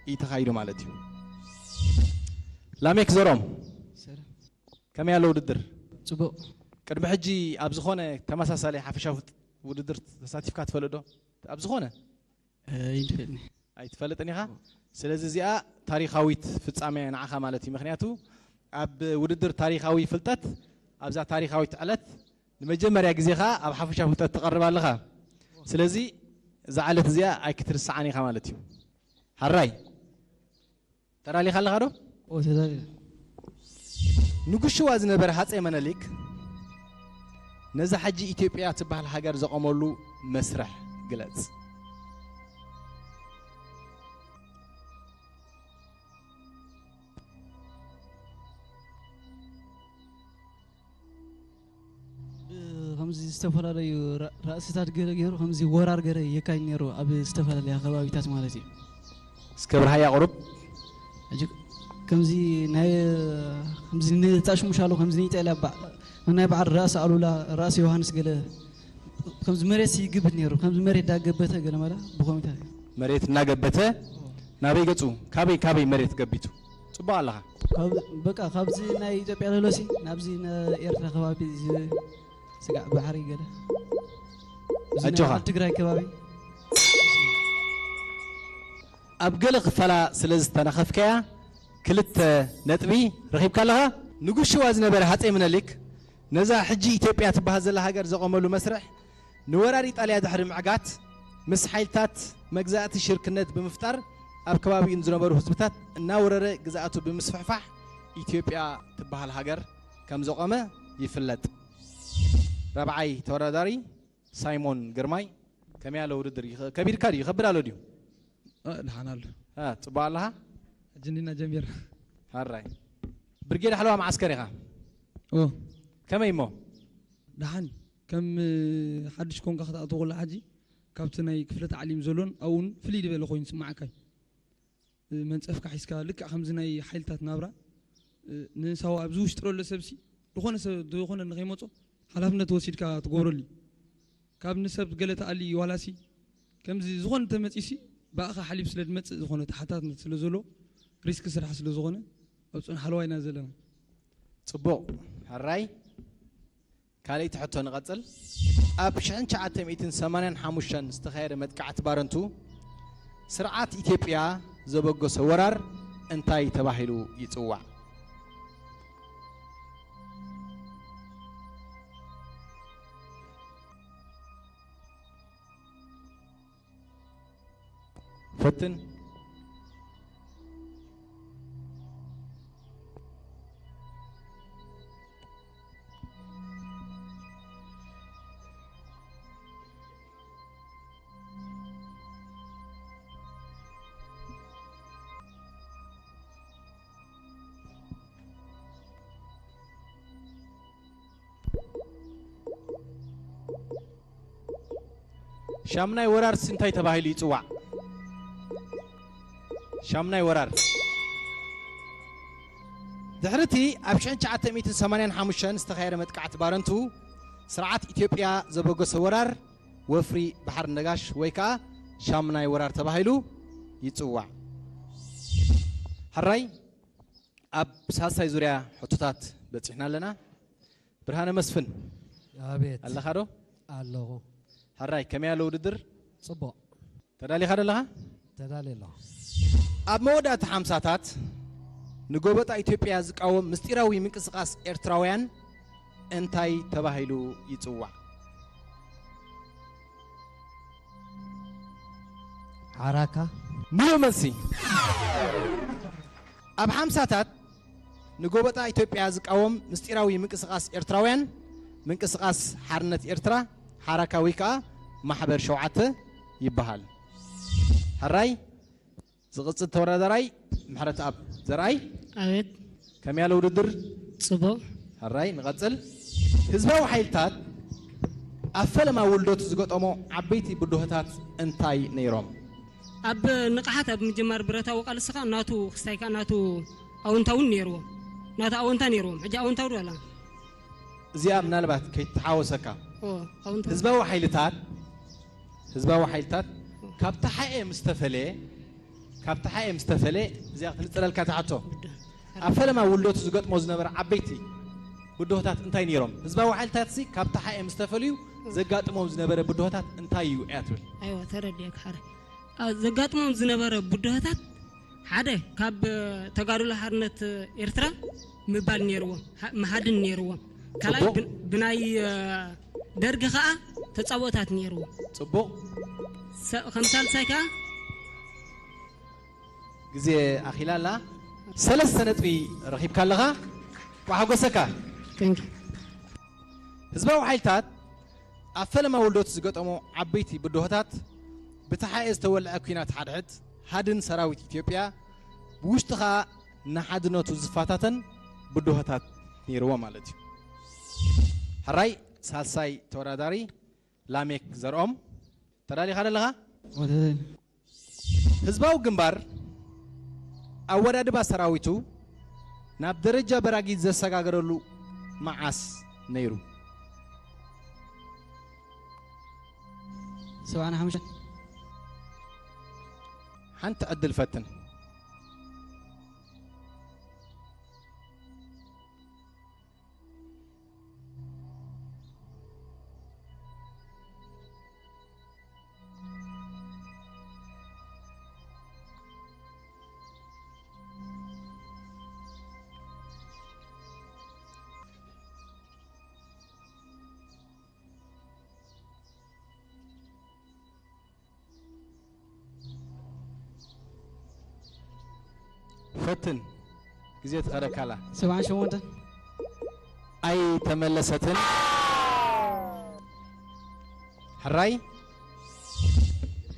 እዩ ተኻይዱ ማለት እዩ። ላሜክ ዘሮም፣ ሰላም። ከመይ ኣሎ ውድድር? ጽቡቕ። ቅድሚ ሕጂ ኣብ ዝኾነ ተመሳሳሊ ሓፈሻዊ ውድድር ተሳቲፍካ ትፈልጥ ዶ? ኣብ ዝኾነ? ኣይንፈልጥን። ኣይትፈልጥን ኢኻ? ስለዚ እዚኣ ታሪኻዊት ፍጻመ እያ ንዓኻ ማለት እዩ። ምኽንያቱ ኣብ ውድድር ታሪኻዊ ፍልጠት ኣብዛ ታሪኻዊት ዕለት ንመጀመርያ ግዜኻ ኣብ ሓፈሻ ፍልጠት ትቐርብ ኣለኻ። ስለዚ እዛ ዕለት እዚኣ ኣይክትርስዓን ኢኻ ማለት እዩ። ሕራይ። ተዳሊኻ ኣለኻ ዶ? ኦ፣ ተዳልየ። ንጉስ ሽዋ ዝነበረ ሃጸይ መነሊክ ነዛ ሕጂ ኢትዮጵያ ትበሃል ሃገር ዘቖመሉ መስርሕ ግለጽ። ብኸምዚ ዝተፈላለዩ ራ-፣ ራእስታት ገለ ገይሩ፣ ከምዚ ወራር ገለ የካይድ ነይሩ ኣብ ዝተፈላለያ ከባቢታት ማለት እዩ። እስከ ብርሃያ ቁሩብ። ሕጂ ከምዚ ናይ፣ ከምዚ ንተሽሙሻሉ፣ ከምዚ ንኢጣልያ ባ-፣ ናይ በዓል ራእሲ ኣሉላ፣ ራእሲ ዮሃንስ ገለ ከምዚ መሬት ይግብት ነይሩ፣ ከምዚ መሬት ዳገበተ ገለ መለ ብኸምታት። መሬት እናገበተ ናበይ ገጹ? ካበይ፣ ካበይ መሬት ገቢቱ? ጽቡቕ ኣለኻ። ካብ፣ በቃ ካብዚ ናይ ኢትዮጵያ ለሎሲ ናብዚ ንኤርትራ ከባቢ ዝ-፣ ስጋዕ ባሕሪ ገለ። እዚ ናይ ኣጆኻ። ዓዲ ትግራይ ከባቢ። ኣብ ገለ ክፋላ ስለ ዝተነኸፍካያ ክልተ ነጥቢ ረኺብካ ኣለኻ። ንጉስ ሽዋ ዝነበረ ሃጸይ ምነሊክ ነዛ ሕጂ ኢትዮጵያ ትበሃል ዘላ ሃገር ዘቖመሉ መስርሕ ንወራር ኢጣልያ ድሕሪ ምዕጋት ምስ ሓይልታት መግዛእቲ ሽርክነት ብምፍጣር ኣብ ከባቢኡ ንዝነበሩ ህዝብታት እናወረረ ግዝኣቱ ብምስፍሕፋሕ ኢትዮጵያ ትበሃል ሃገር ከም ዘቖመ ይፍለጥ። ራብዓይ ተወዳዳሪ ሳይሞን ግርማይ፣ ከመይ ኣሎ ውድድር? ይኸ-፣ ከቢድካ ድዩ? ይኸብድ ኣሎ ድዩ? እ፣ ደሓን ኣሎ። እ፣ ጽቡቕ ኣለኻ? ሕጂ እንዲና ጀሚርና። ሃራይ። ብርጌድ ሓለዋ መዓስከር ኢኻ? ኦ። ከመይ እሞ? ደሓን። ከም፣ እ፣ ሓድሽ ኮንካ ክትኣትዎ ከሎ ሕጂ ካብቲ ናይ ክፍለ ታዕሊም ዘሎን ኣብኡን ፍልይ ዝበለ ኮይኑ ይስምዓካ እዩ። መንጸፍካ ሒዝካ ልክዕ ከምዚ ናይ ሓይልታት ናብራ፣ እ፣ ንሳዋ ኣብዚ ውሽጢ ዘሎ ሰብሲ፣ ዝኾነ ሰብ፣ ዝኾነ ንኸይመጾ ሓላፍነት ወሲድካ ትገብረሉ እዩ። ካብ ንሰብ ገለ ተኣሊ ዋላሲ፣ ከምዚ ዝኾነ ተመጺሲ፣ ብኣኻ ሓሊፍ ስለ ዝመጽእ ዝኾነ ተሓታትነት ስለ ዘሎ፣ ሪስክ ስራሕ ስለ ዝኾነ፣ ኣብ ጽኑዕ ሓለዋ ኢና ዘለና። ጽቡቕ። ሕራይ። ካልኣይቲ ሕቶ ንቐጽል። ኣብ ሽሕን ትሽዓተ ሚእትን ሰማንያን ሓሙሽተን ዝተኻየደ መጥቃዕቲ ባረንቱ፣ ስርዓት ኢትዮጵያ ዘበገሶ ወራር እንታይ ተባሂሉ ይጽዋዕ? ፈትን። ሻምናይ ወራርስ እንታይ ተባሂሉ ይጽዋዕ? ሻምናይ ወራር። ድሕሪ እቲ ኣብ ሽሕን ትሽዓተ ሚእትን ሰማንያን ሓሙሽተን ዝተኻየደ መጥቃዕቲ ባረንቱ፣ ስርዓት ኢትዮጵያ ዘበገሶ ወራር ወፍሪ ባሕሪ ነጋሽ ወይ ከኣ ሻምናይ ወራር ተባሂሉ ይጽዋዕ። ሕራይ፣ ኣብ ሳልሳይ ዙርያ ሕቶታት በጺሕና ኣለና። ብርሃነ መስፍን፣ ኣቤት። ኣለኻ ዶ? ኣለኹ። ሕራይ፣ ከመይ ኣሎ ውድድር? ጽቡቕ። ተዳሊኻ ዶ ኣለኻ? ተዳልየ ኣለኹ። ኣብ መወዳእታ ሓምሳታት ንጎበጣ ኢትዮጵያ ዝቃወም ምስጢራዊ ምንቅስቓስ ኤርትራውያን እንታይ ተባሂሉ ይጽዋዕ? ሓራካ። ምሉእ መልሲ። ኣብ ሓምሳታት ንጎበጣ ኢትዮጵያ ዝቃወም ምስጢራዊ ምንቅስቓስ ኤርትራውያን፣ ምንቅስቓስ ሓርነት ኤርትራ፣ ሓራካ ወይ ከኣ ማሕበር ሸውዓተ ይበሃል። ሕራይ፣ ዝቕጽል ተወዳዳራይ ምሕረተኣብ ዘርኣይ። ኣቤት። ከመይ ኣሎ ውድድር? ጽቡቕ። ሕራይ፣ ንቐጽል። ህዝባዊ ሓይልታት ኣብ ፈለማ ውልደቱ ዝገጠሞ ዓበይቲ ብድሆታት እንታይ ነይሮም? ኣብ ንቕሓት ኣብ ምጅማር ብረታዊ ቃልስኻ ናቱ ክስታይ ከኣ ናቱ ኣወንታ እውን ነይርዎ። ናቱ ኣወንታ ነይርዎም። ሕጂ ኣወንታዊ ዶ ኣላ? እዚኣ ምናልባት ከይተሓወሰካ። ኦ፣ ኣወንታዊ። ህዝባዊ ሓይልታት፣ ህዝባዊ ሓይልታት ካብ ተሓኤ ምስ ተፈለየ፣ ካብ ተሓኤ ምስ ተፈለየ፣ እዚኣ ክትንጽረልካ ትሓቶ። ብድሆ። ኣብ ፈለማ ውልደቱ ዝገጥሞ ዝነበረ ዓበይቲ ብድሆታት እንታይ ነይሮም? ህዝባዊ ሓይልታት እዚ ካብ ተሓኤ ምስ ተፈልዩ ዘጋጥሞም ዝነበረ ብድሆታት እንታይ እዩ እያ ትብል? ኣይዋ፣ ተረዲኤካ ሕራይ። ኣ፣ ዘጋጥሞም ዝነበረ ብድሆታት፣ ሓደ፣ ካብ ተጋድሎ ሓርነት ኤርትራ ምባል ነይርዎ፣ ሃ-፣ ምሃድን ነይርዎ። ካልኣይ፣ ጽቡቕ። ብ-፣ ብናይ፣ እ፣ ደርጊ ኸኣ ተጻብኦታት ነይርዎ። ጽቡቕ። ሰ-፣ ከም ሳልሳይ ከኣ ግዜ ኣኺላ ኣላ። ሰለስተ ነጥቢ ረኺብካ ኣለኻ። ኳሓጎሰካ። Thank you። ህዝባዊ ሓይልታት ኣብ ፈለማ ውልደቱ ዝገጠሞ ዓበይቲ ብድሆታት፣ ብተሓኤ ዝተወልዐ ኲናት ሓድሕድ፣ ሃድን ሰራዊት ኢትዮጵያ፣ ብውሽጢ ኸኣ ንሓድነቱ ዝፈታተን ብድሆታት ነይርዎ ማለት እዩ። ሕራይ፣ ሳልሳይ ተወዳዳሪ ላሜክ ዘርኦም፣ ተዳሊኻ ደለኻ? ወደ ህዝባዊ ግንባር ኣወዳድባ ሰራዊቱ ናብ ደረጃ በራጊት ዘሰጋገረሉ መዓስ ነይሩ? ሰብዓን ሓሙሽተን። ሓንቲ ዕድል ፈትን። ፈትን፣ ግዜ ትኸደካ ኣላ። ሰብዓን ሸሞንተን። ኣይተመለሰትን። ሕራይ፣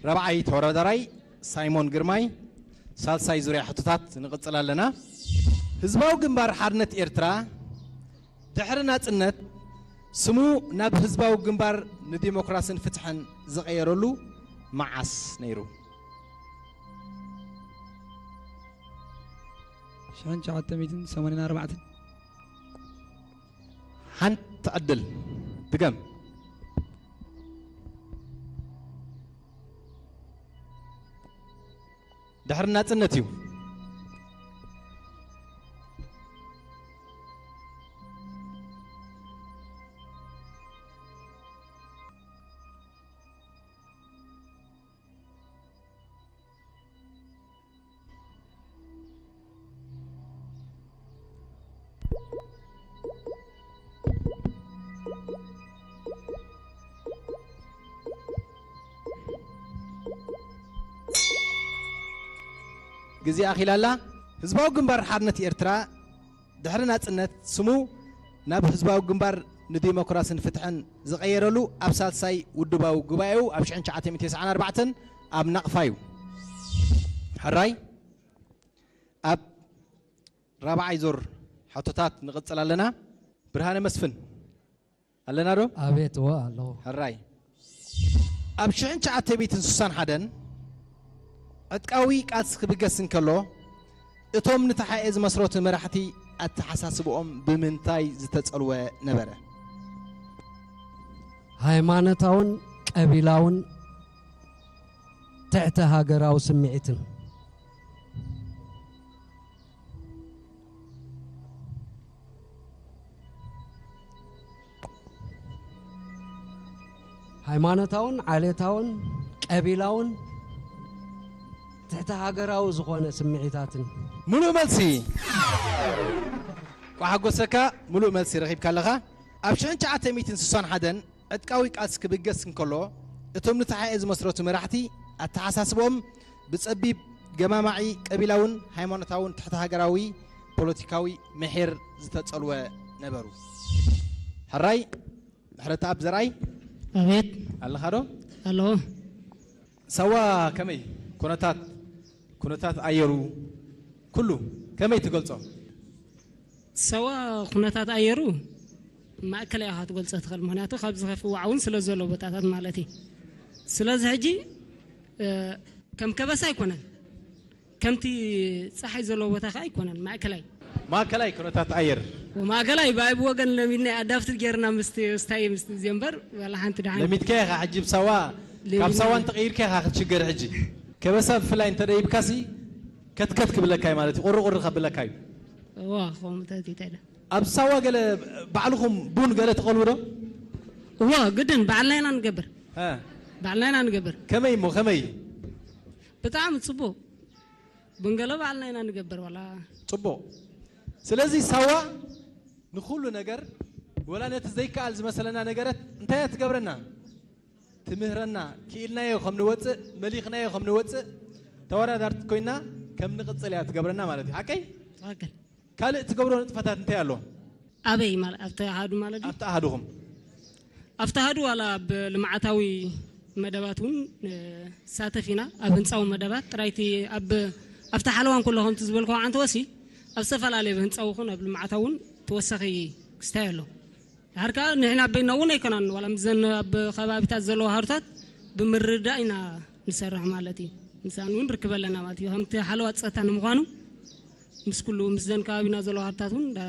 ራብዓይ ተወዳዳራይ ሳይሞን ግርማይ፣ ሳልሳይ ዙርያ ሕቶታት ንቕጽል ኣለና። ህዝባዊ ግንባር ሓርነት ኤርትራ ድሕሪ ናጽነት ስሙ ናብ ህዝባዊ ግንባር ንዲሞክራስን ፍትሕን ዝቐየረሉ መዓስ ነይሩ? ሽሕን ትሽዓተ ሚእትን ሰማንያን ኣርባዕተን። ሓንቲ ዕድል ድገም። ድሕሪ ናጽነት እዩ። ግዜ ኣኺላ ኣላ። ህዝባዊ ግንባር ሓርነት ኤርትራ ድሕሪ ናጽነት ስሙ ናብ ህዝባዊ ግንባር ንዲሞክራስን ፍትሕን ዝቐየረሉ ኣብ ሳልሳይ ውድባዊ ጉባኤኡ ኣብ ሽሕን ትሽዓተ ሚእትን ተስዓን ኣርባዕተን ኣብ ናቕፋ እዩ። ሕራይ፣ ኣብ ራብዓይ ዙር ሕቶታት ንቕጽል ኣለና። ብርሃነ መስፍን ኣለና ዶ? ኣቤት፣ እወ ኣለኹ። ሕራይ። ኣብ ሽሕን ትሽዓተ ሚእትን ስሳን ሓደን ዕጥቃዊ ቃልሲ ክብገስ እንከሎ፣ እቶም ንተሓኤ ዝመስረቱ መራሕቲ ኣተሓሳስብኦም ብምንታይ ዝተጸልወ ነበረ? ሃይማኖታውን ቀቢላውን ትሕተ ሃገራዊ ስምዒትን። ሃይማኖታውን ዓሌታውን ቀቢላውን ትሕተ ሃገራዊ ዝኾነ ስምዒታትን። ምሉእ መልሲ። ቋሓጎሰካ፣ ምሉእ መልሲ ረኺብካ ኣለኻ። ኣብ ሽሕን ትሽዓተ ሚእትን ስሳን ሓደን ዕጥቃዊ ቃልሲ ክብገስ እንከሎ፣ እቶም ንተሓኤ ዝመስረቱ መራሕቲ ኣተሓሳስቦም ብጸቢብ ገማማዒ ቀቢላውን ሃይማኖታውን ትሕተ ሃገራዊ ፖለቲካዊ ምሒር ዝተጸልወ ነበሩ። ሕራይ፣ ምሕረተኣብ ዘርኣይ ኣቤት። ኣለኻ ዶ? ኣለኹ። ሳዋ ከመይ? ኩነታት፣ ኩነታት ኣየሩ ኩሉ ከመይ ትገልጾ? ሳዋ ኩነታት ኣየሩ ማእከላይ ኢኻ ትገልጾ ትኽእል። ምኽንያቱ ካብ ዝኸፍእ ዋዕውን ስለ ዘሎ ቦታታት ማለት እዩ። ስለዚ ሕጂ፣ እ፣ ከም ከበሳ ኣይኮነን። ከምቲ ጸሓይ ዘለዎ ቦታ ከኣ ኣይኮነን። ማእከላይ። ማእከላይ ኩነታት ኣየር። ማእከላይ ብኣይ ብወገን ለሚድና ኣዳፕት ጌርና ምስቲ ስታይ ምስቲ እዚኦ እምበር ዋላ ሓንቲ ደሓን። ለሚድካ ኢኻ ሕጂ ብሳዋ፣ ካብ ለሚድና። ሳዋ እንተቐይርካ ኢኻ ክትሽገር ሕጂ። ከበሳ ብፍላይ እንተ ደይብካሲ ከትከት ክብለካ እዩ ማለት እዩ። ቁሪ ቁሪ ከብለካ እዩ። እዋ፣ ከምኡታት ይተደ። ኣብ ሳዋ ገለ ባዕልኹም ቡን ገለ ትቐልቡ ዶ? እዋ፣ ግድን ባዕልና ኢና ንገብር። እ። ባዕልና ኢና ንገብር። ከመይ እሞ፣ ከመይ? ብጣዕሚ ጽቡቕ። ቡን ገለ ባዕልና ኢና ንገብር ዋላ። ጽቡቕ። ስለዚ ሳዋ ንኹሉ ነገር፣ ወላ ነቲ ዘይከኣል ዝመሰለና ነገረት እንታይ እያ ትገብረና? ትምህረና፣ ክኢልናዮ ከም ንወጽእ፣ መሊኽናዮ ከም ንወጽእ፣ ተወዳዳርቲ ኮይና ከም ንቕጽል እያ ትገብረና ማለት እዩ። ሓቀይ? ትኽክል። ካልእ ትገብሮ ንጥፈታት እንታይ ኣሎ? ኣበይ ማለ-፣ ኣብቲ ኣሃዱ ማለት ድዩ? ኣብቲ ኣሃዱኹም? ኣብቲ ኣሃዱ ዋላ ኣብ ልምዓታዊ መደባት እውን፣ እ፣ ንሳተፍ ኢና። ኣብ ህንጻዊ መደባት ጥራይ እቲ ኣብ፣ ኣብቲ ሓለዋ እንከሎ ከምቲ ዝበልክዎ ዓንተወሲ ኣብ ዝተፈላለየ ህንጻዊ ይኹን ኣብ ልምዓታዊ እውን ተወሳኺ ክስታይ ኣሎ። ድሓር ከኣ ንሕና በይና እውን ኣይኮናን፣ ዋላ ምስዘን ኣብ ከባቢታት ዘለዋ ሃሩታት ብምርድዳእ ኢና ንሰርሕ ማለት እዩ። ምሳን እውን ርክብ ኣለና ማለት እዩ። ከምቲ ሓለዋ ጸጥታ ንምዃኑ ምስ ኩሉ፣ ምስዘን ከባቢና ዘለዋ ሃሩታት እውን እንዳ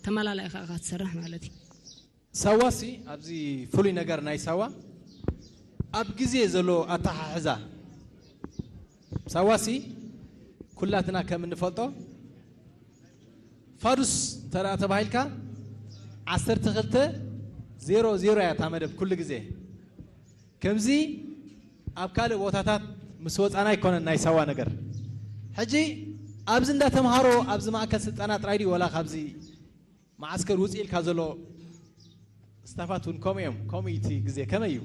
ተመላላኢኻ ኢኻ ትሰርሕ ማለት እዩ። ሳዋሲ ኣብዚ ፍሉይ ነገር ናይ ሳዋ ኣብ ግዜ ዘሎ ኣተሓሕዛ ሳዋሲ ኩላትና ከም እንፈልጦ ፋዱስ እንተ ደኣ ተባሂልካ ዓሰርተ ክልተ ዜሮ ዜሮ እያ እታ መደብ ኩሉ ግዜ። ከምዚ ኣብ ካልእ ቦታታት ምስ ወጻና ኣይኮነን ናይ ሳዋ ነገር። ሕጂ ኣብዚ እንዳ ተምሃሮ ኣብዚ ማእከል ስልጠና ጥራይ ድዩ ወላ ካብዚ መዓስከር ውጽእ ኢልካ ዘሎ ስታፋት እውን ከምኡ እዮም። ከምኡ እዩ እቲ ግዜ። ከመይ እዩ?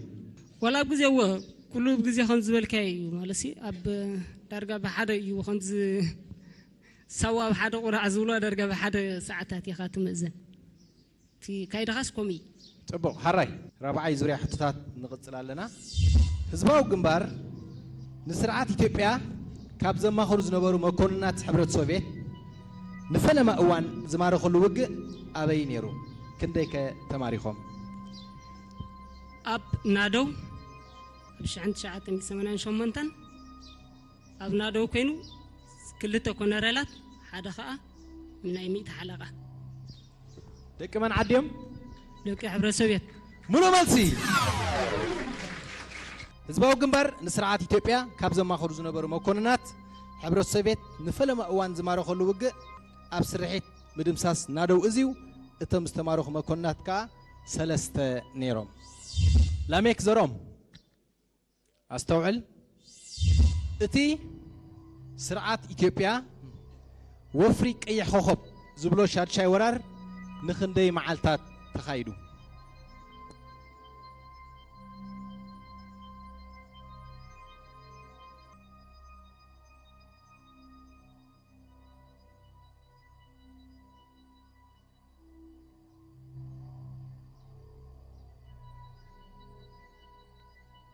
ዋላ ኣብ ግዜ እወ፣ ኩሉ ኣብ ግዜ ከም ዝበልካዮ እዩ። ማለትሲ ኣብ ዳርጋ ብሓደ እዩ ከምዚ ሳዋ ኣብ ሓደ ቁራዕ ዝብሎ ዳርጋ ብሓደ ሰዓታት ኢኻ ትምእዘን። እቲ ካይድኻስ ከምኡ እዩ። ጽቡቕ፣ ሓራይ ራብዓይ ዙርያ ሕቶታት ንቕጽል ኣለና። ህዝባዊ ግንባር ንስርዓት ኢትዮጵያ ካብ ዘማኽሩ ዝነበሩ መኮንናት ሕብረት ሶቭየት ንፈለማ እዋን ዝማረኸሉ ውግእ ኣበይ ነይሩ? ክንደይከ ተማሪኾም? ኣብ ናደው ኣብ ሽሕን ትሽዓተ ሚእትን ሰማንያን ሸሞንተን ኣብ ናደው ኮይኑ ክልተ ኮነረላት ሓደ ኸኣ ናይ ሚእቲ ሓለቓ። ደቂ መን ዓዲ እዮም? ደቂ ሕብረት ሶቭየት። ምሉእ መልሲ። ህዝባዊ ግንባር ንስርዓት ኢትዮጵያ ካብ ዘማኽሩ ዝነበሩ መኮንናት ሕብረት ሶቭየት ንፈለማ እዋን ዝማረኸሉ ውግእ ኣብ ስርሒት ምድምሳስ ናደው እዝዩ። እቶም ዝተማረኹ መኮንናት ከኣ ሰለስተ ነይሮም። ላሜክ ዘርኦም። ኣስተውዕል። እቲ ስርዓት ኢትዮጵያ ወፍሪ ቀይሕ ኮኾብ ዝብሎ ሻድሻይ ወራር ንኽንደይ መዓልታት ተኻይዱ?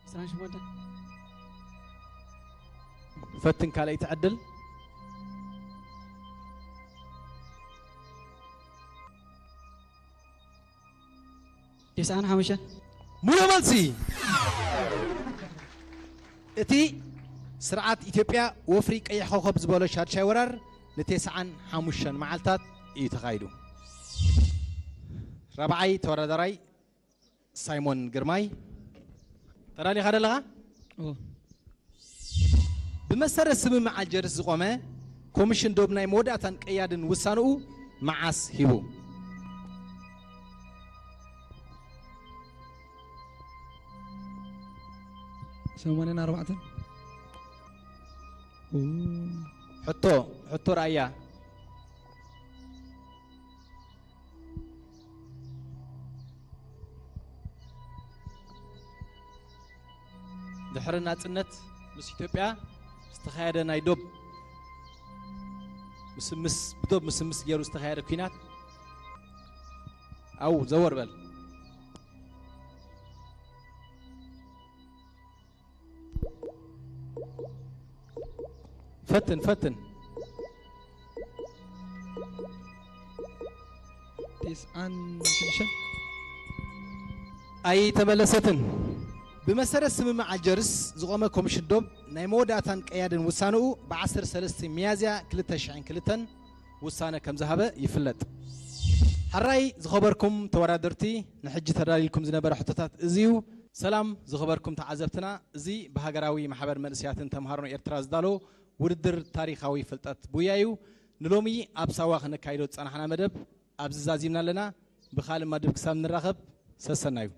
ዕስራን ሸሞንተን። ፈትን ካልኣይቲ ዕድል። ተስዓን ሓሙሽተን። ሙሉእ መልሲ። እቲ ስርዓት ኢትዮጵያ ወፍሪ ቀይሕ ኮኸብ ዝበሎ ሻድሻይ ወራር ንተስዓን ሓሙሽተን መዓልታት እዩ ተኻይዱ። ራብዓይ ተወዳዳራይ ሳይሞን ግርማይ፣ ተዳሊኻ ደለኻ? ኦ። ብመሰረት ስምምዕ ኣልጀርስ ዝቖመ ኮሚሽን ዶብ ናይ መወዳእታን ቀያድን ውሳንኡ መዓስ ሂቡ? ሰማንያን ኣርባዕተን። ኦ። ሕቶ፣ ሕቶ ረኣያ። ድሕሪ ናጽነት ምስ ኢትዮጵያ ዝተኻየደ ናይ ዶብ ምስምስ፣ ብዶብ ምስምስ ገይሩ ዝተኻየደ ኲናት፣ ኣው ዘወር በል። ፈትን፣ ፈትን። ተስዓን ሽዱሽተን። ኣይተመለሰትን። ብመሰረት ስምምዕ ኣልጀርስ ዝቖመ ኮሚሽን ዶብ ናይ መወዳእታን ቀያድን ውሳንኡ ብ ዓሰርተ ሰለስተ ሚያዝያ ክልተ ሽሕን ክልተን ውሳነ ከም ዝሃበ ይፍለጥ። ሕራይ ዝኸበርኩም ተወዳደርቲ፣ ንሕጂ ተዳሊልኩም ዝነበረ ሕቶታት እዚ እዩ። ሰላም ዝኸበርኩም ተዓዘብትና፣ እዚ ብሃገራዊ ማሕበር መንእሰያትን ተምሃሮን ኤርትራ ዝዳሎ ውድድር ታሪኻዊ ፍልጠት ቡያ እዩ። ንሎሚ ኣብ ሳዋ ክነካይዶ ዝጸናሕና መደብ ኣብዚ ዛዚምና ኣለና። ብኻልእ መደብ ክሳብ ንራኸብ፣ ሰሰናዩ።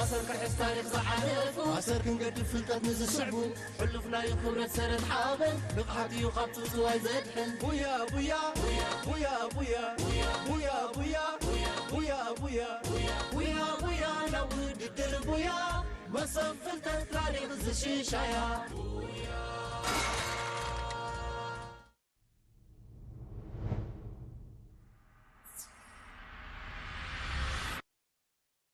ኣሰር ክሕዝ ታሪኽ ዝዓረፉ፣ ኣሰር ክንገድፍ ፍልጠት ንዝስዕቡ፣ ሕሉፍ ናዩ ክብረት ሰረት ሓበን፣ ንቕሓት እዩ ካብ ጽውጽዋይ ዘድሕን። ቡያ ቡያ ቡያ ቡያ ቡያ ቡያ ቡያ ቡያ ቡያ ቡያ ቡያ ናብ ውድድር ቡያ፣ መሰብ ፍልጠት ታሪኽ ዝሽሻያ።